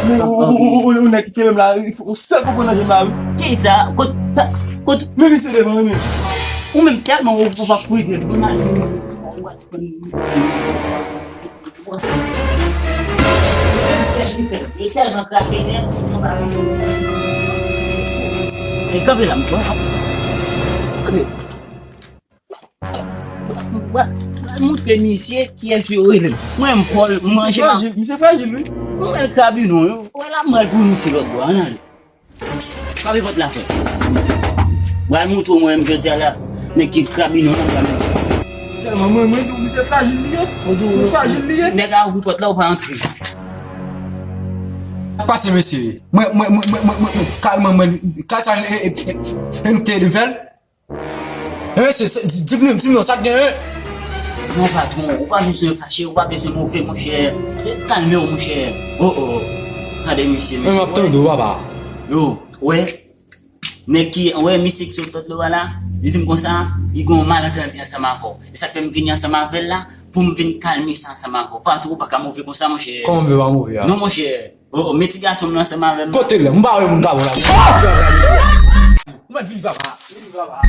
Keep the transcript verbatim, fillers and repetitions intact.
Ou nèg ki kenbe m la, ou sèl konprann nan je m la, wi. Kisa? Kot, kot? Men misye devan, men. Ou menm tèlman ou pa prete l. Li tèlman krakennen. E kanpe la, m pran. Gade. Pral montre misye kiyès yo rele. Mwen, m Pòl, m manje la. Misye frajil, wi. Mwen, krabinon, yo. Wè la, mwen, pou misye lòt bò, ann ale. Frape pòt la, frè. Pral montre w mwen menm jodi a la. Nèg ki krabinon nan pral montre. Sèlman mwen, mwen di w misye frajil li ye. Misye frajil li ye. Nèg la ouvri pòt la, ou pa antre. Pase, mesye. Mwen, mwen, mwen, mwen, mwen, mwen, kalman, mwen, kay sa, e, e, e, e, nou te de fè l? E, mesye, se, di, di m, di m non, sa k genyen? Non, patwon, ou pa bezwen fache, ou pa bezwen move, monchè. Se kalme w, monchè. Oh, oh. Gade, mesye, mesye. Mwen, m ap tande w, papa. Yo, wè. Nèg ki, wè, misye ki sot lòt bò a la, li di m konsa, li gen yon malantandi ansanm avè w. E sa k fè m vini ansanm avè l la, pou m vin kalme sa ansanm avè w. Patwon, ou pa ka move konsa, monchè. Kòman m fè pa move a? Non, monchè. Oh, oh, men ti gason m nan ansanm avè m. Kote l la? M pa wè moun ka bon la. Ou mèt vin, papa. Vin, papa.